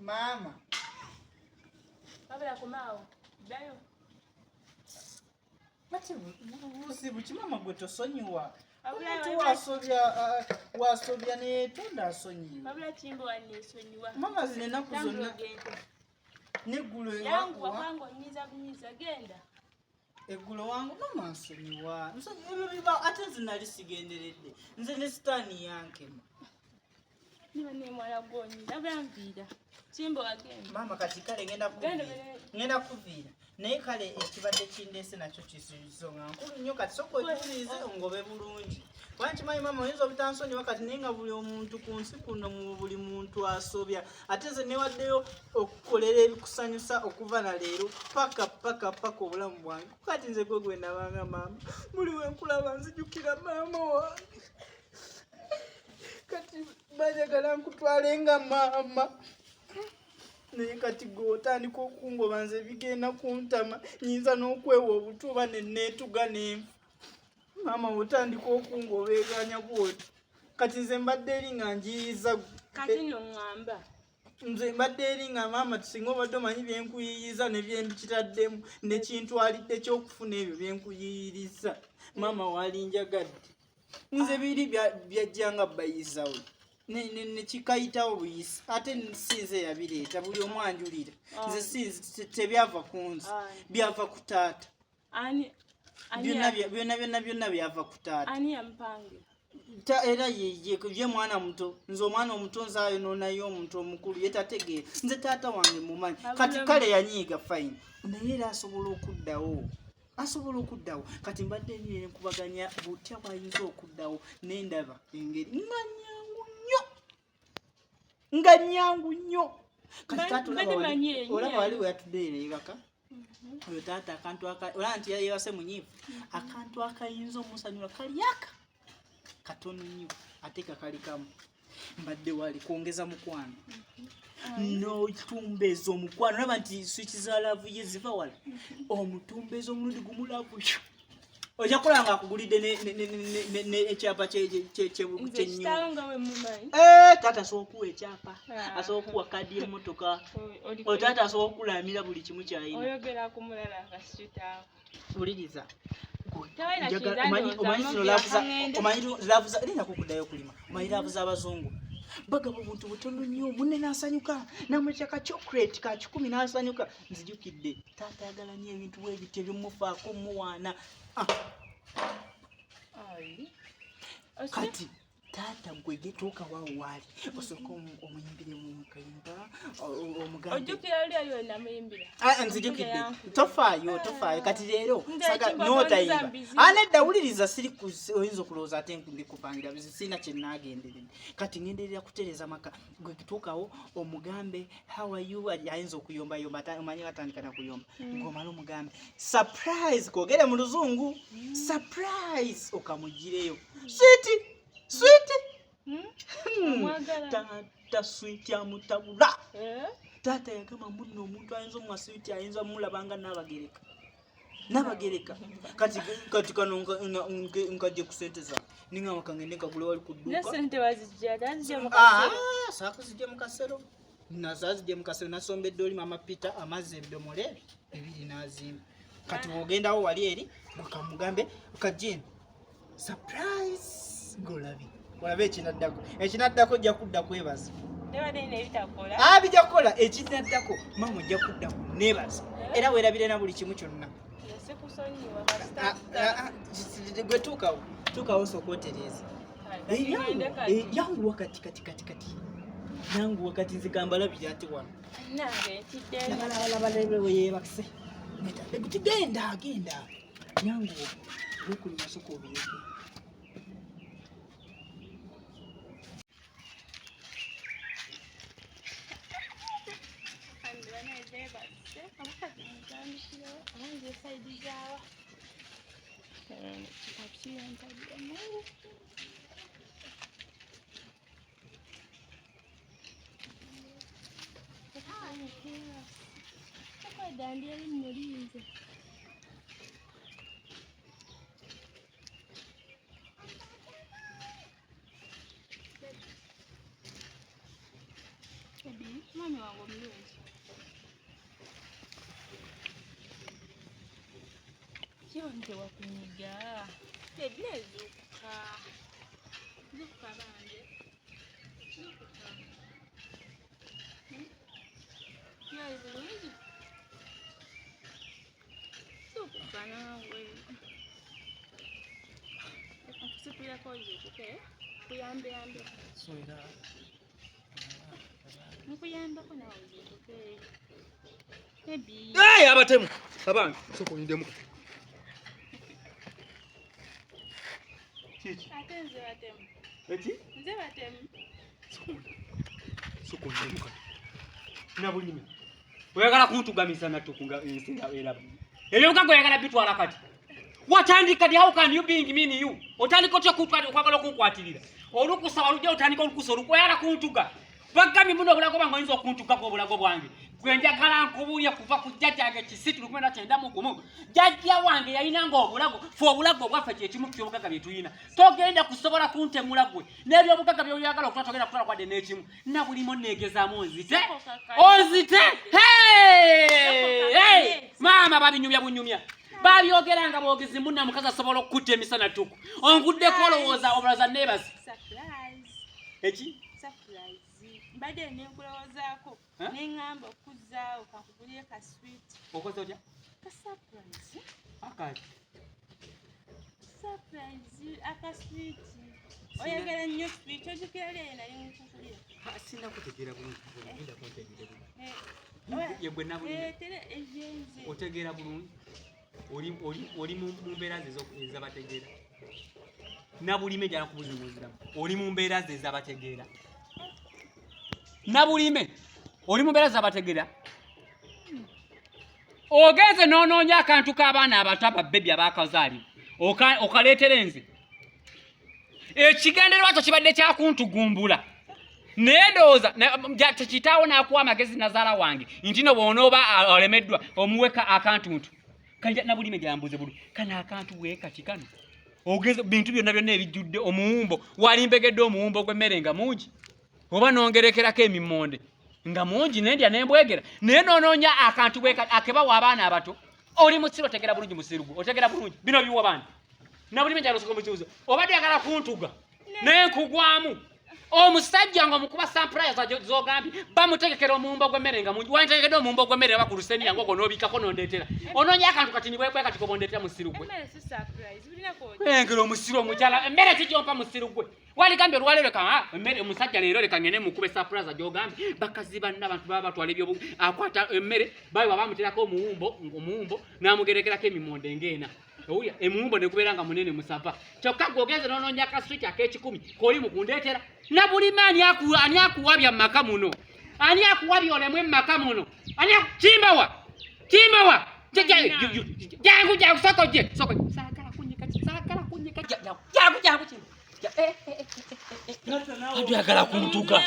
Maama. Wabula komaawo. Ddayo. Ati buzibu ki maama gwe tosonyiwa? Omuntu wasobya wasobya neyetonda asonyiwa. Wabula kimbo waneesonyiwa. Maama zino ennaku zonna neggulo yanguwa kubanga onyiiza bunyiiza genda. Eggulo wangu maama nsonyiwa. Nsonyiwa ebyo biba ate nze nali sigenderedde. Nze ne sitaani yankema. Niba nemwala gwonyiiza wabula nviira. Kimbo wagenda. Maama kati kale ngenda kuviira. Ngenda kuviira. Naye kale ekibadde kindeese nakyo kisonga nkulu nnyo kati sooka okiwulirize ongobe bulungi. Kuba nkimanyi maama oyinza obutansonyiwa kati naye nga buli omuntu ku nsi kuno mu buli muntu asobya. Ate nze newaddeyo okukolera ebikusanyusa okuva na leero paka paka paka obulamu bwange. Kati nze gwe gwe nabanga maama. Buli we nkulaba nzijukira maama wange. Kati banjagala nkutwale nga maama. Naye kati gwe otandika okungoba nze bigenda kuntama nyinza n'okwewa obutuba ne neetuga n'enfa. Maama otandika okungoba eganya bw'oti. Kati nze mbadde eri nga njiyiza. Kati nno ŋŋamba. Nze mbadde eri nga maama singa obadde omanyi bye nkuyiyiza ne bye nkitaddemu ne kintwalidde ky'okufuna ebyo bye nkuyiyiriza. Maama walinjagadde. Nze biri byajjanga bayizawo. Ne kikayitawo buyisi ate si nze yabireeta buli omu anjulira. Nze si tebyava ku nze byava ku taata. Byonna byonna byonna byava ku taata. Ani yampangira? Era ye mwana muto. Nze omwana omuto nze ayonoonayo omuntu omukulu ye tategeera. Nze taata wange mumanyi. Kati kale yanyiiga fine. Naye era asobola okuddawo. Asobola okuddawo. Kati mbadde nnyini nkubaganya butya bw'ayinza okuddawo n'endaba engeri nga nyangu nnyo. Nga nyangu nnyo. Kati taata olaba wali we yatudde ero ebaka. Oyo taata akantu olaba nti yeebase munyiivu. Akantu akayinza omusanyula kali aka katono nnyo ate kakali kamu. Mbadde wali kwongeza mukwano. N'otumbeeza omukwano olaba nti switch za love ye ziva wala. Omutumbeeza omulundi gumu love ojja kukola nga akugulidde ekyapa kyennyumba. Taata asobola okuwa ekyapa, asobola okuwa kaadi y'emmotoka. Oyo taata asobola okukulamira buli kimu ky'alina. Oyogera ku mulala nga sikitaawo. Wuliriza. Omanyi love za linda kukuddayo okulima. Omanyi love z'abazungu. Bagaba obuntu butono nnyo munne n'asanyuka n'amuleta ka chocolate ka 1,000 n'asanyuka. Nzijukidde taata ayagala nnyo ebintu bwe bityo ebimufaako muwaana. Kati taata gwe getuuka waawo waali osooka omuyimbire mu kayimba omugambe. Ojjukira luli ali we namuyimbira? Nzijukidde. Tofaayo tofaayo kati leero n'otayimba. Nedda wuliriza siri oyinza okulowooza ate ndikupangira sirina kye naagenderedde. Kati ngenderera kutereeza maka gwe tuukawo omugambe how are you ayinza okuyombayomba omanyi atandika na kuyomba. Ng'omala omugambe surprise kwogere mu luzungu surprise okamugireyo. Sweet sweet. Taata sweet amutabula. Taata yagamba munno omuntu ayinza omuwa sweet ayinza omulabanga Naabagereka. Naabagereka. Kati kano nkajje ku ssente zange. Ningamba kangende nkagule wali ku dduuka. Ne ssente wazijja, tazijja mu kasero. Saakuzijja mu kasero. Nazaazijja mu kasero nasombedde oli Mama Peter amazzi ebidomola ebyo ebiri n'azimba. Kati bw'ogendawo wali eri okamugambe kajjeni surprise ng'olabe. Olabe ekinaddako. Ekinaddako ojja kudda kwebaza. Bijja kukola ekinaddako maama ojja kudda kuneebaza. Era weerabire na buli kimu kyonna. Gwe tuukawo. Tuukawo osooka otereeze. Yanguwa kati kati kati kati. Yanguwa kati nze gamba labira ate wano. Laba laba yeebase. Genda genda. Yanguwa. Lwokulima sooka obireke. Baby. Mwami wange omulungi. Kiwonte wakunyiga. Baby, nezuukuka. Zuukuka bange. Zuukuka. Yali bulungi. Zuukuka naawe. Nkusituleko ozuukuke. Nkuyambe yambe. Nkuyambako naawe ozuukuke. Baby. Hey, abatemu abange sooka oyindemu kiki Ate nze batemu. eki Nze batemu. sooka oyindemu kati nabulime oyagala kuntugamisa natuku nga ensi eraba ebyobugagga oyagala bitwala kati watandika di how can you being mean you otandika otya okwagala okunkwatirira olukusa walujja otandika olukusa oyagala kuntuga bagambye muno obulago bwange oyinza okuntugako obulago bwange gwe njagala nkubuulye kuva ku jjajjange Kisitu 1991 jjajja wange yalinanga obulago fe obulago obwaffe kyekimu ku byobugagga bye tulina togenda kusobola kuntemula gwe n'ebyobugagga byoyagala okutwala togenda kutwala kwadde n'ekimu nabulimu neegezaamu onzite onzite Hey! Hey! Maama babinyumya bunyumya babyogera nga boogezi munna mukazi asobola okukutta emisana ttuku onguddeko olowooza obulowooza neebase Surprise. eki Surprise. Mbadde nenkulowoozaako. Huh? Neŋŋamba okuzzaawo kankugulire ka sweet. okoze otya Ka surprise. akati Surprise aka sweet. Oyagala nnyo sweet ojjukira leero nali nkugulira. sinakutegeera bulungi genda kuntegeera bulungi Eh, ye gwe nabulime eh, tere eyenze. otegeera bulungi oli mu mbeera ze ezabategeera nabulime njala kubuzimuziramu oli mu mbeera ze ezabategeera nabulime oli mu mbeera zabategeera ogenze n'onoonya akantu k'abaana abato ababebi abakazaalibwa okaleetera enze ekigendererwa kyo kibadde kyakuntugumbula naye ndowooza kitaawo n'akuwa amagezi nazaala wange nti no bw'onooba olemeddwa omuweka akantuntu kanja nabulime gyambuze bulu kano akantu weekati kano ogeze bintu byonna byonna ebijjudde omuwumbo walimbegedde omuwumbo gw'emmere nga mungi oba nongerekerako emimonde nga mungi nendya nembwegera naye nonoonya akantu bwekati akebawa abaana abato oli musiru otegera bulungi musiru gwe otegera bulungi bino biwa baana nabulime njala mukibuzo obadde oyagala kuntuga nenkugwamu omusajja nga omukuba surprise zogambye bamutegekera omuwumbo gw'emmere nga mungi wantegekedde omuwumbo gw'emmere oba ku luseniya ng'ogwo n'obikkako nondeetera onoonya akantu kati nibwekwe kati kobondeetera musiru gwe Emmere si surprise. Bulina ko. engero omusiru omukyala emmere kijompa musiru gwe waligambye olwaleero leka emmere omusajja leero leka ngende mukube surprise gyogambye bakazi banna abantu baba batwala ebyobu akwata emmere bawe bamuterako omuwumbo n'amugerekerako emimonde ng'ena owulira emuwumbo ne gubeera nga munene musava kyokka gwe ogenze n'onoonya akaswiki ak'ekikumi k'oli mu kundeetera nabulime ani akuwabya mu maka muno ani akuwabya olemwe mu maka muno ani kimbawa kimbawa jangu jangu soko je soko saagala kunyika saagala kunyika jangu jangu kimba oyagala kuntuga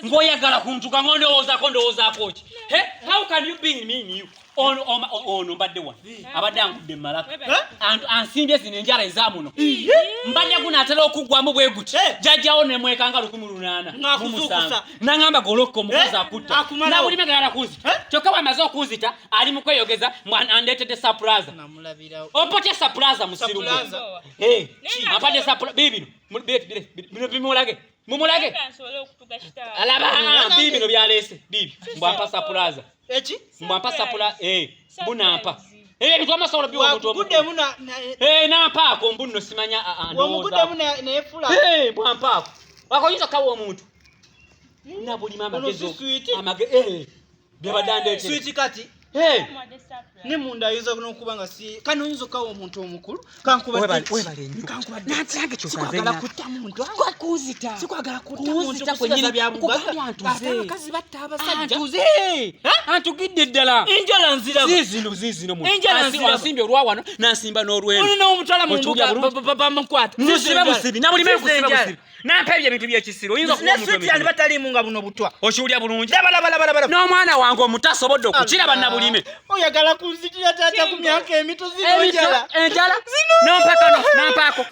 ng'oyagala kuntuga ng'ondowoozaako ndowoozaako ki how can you be mean you ono mbadde wano abadde angudde malaka ansimbye zino enjala ezamuno mbadde gunaatera okuggwamu bwe guti jjajjawo nemwekanga 1807 naŋŋamba golokka omukazi akutta nabulime gayala kunzita kyokka bw'amaze okunzita ali mu kweyogeza andeetedde surprise ompotya surprise musiru gwe ampadde surprise biibino bino bimulage mumulage alaba biibino byaleese biibi mbwampa surprise eki mbwampa surprise mbunampa ebyo ebintu amasobola biwa omuntu wakuguddemu nampaako mbunno simanya wamuguddemu neyefula bwampaako wakoyinza kawa omuntu nabulima amagezi byabadde andeetera switi kati ne munda ayinza n'okuba nga si kano oyinza okawa omuntu omukulu kankubaddesikwagala kutta muntu sikwagala kutta muntu kusigaza bya bugagga ate abakazi batta abasajja antugidde ddala enjala nziraba ziizino ziizino Enjala nziraba. ansimbye olwa wano nansimba n'olweru ono n'omutwala mu Okiwulira mbuga bulungi? bamukwata musibe musibi nabulime nkusiba busibi nampa ebyo ebintu byekisiru oyinza okuba ne omuntu switi yani emitono. bataliimu nga buno butwa okiwulira bulungi laba laba laba laba n'omwana wange omuto asobodde okukiraba Allah. nabulime Nabulime. Oyagala kunzitira taata ku myaka emito zino enjala. Enjala? Nampaka no, nampako.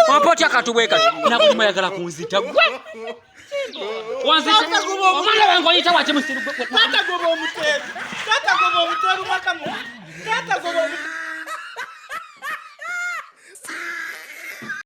Ompa otya katu bwe kati? Nabulime oyagala kunzita gwe. Wanzita. Omwana wange oyita waki musiru gwe? Taata goba omuteeru. Taata goba omuteeru maka mu.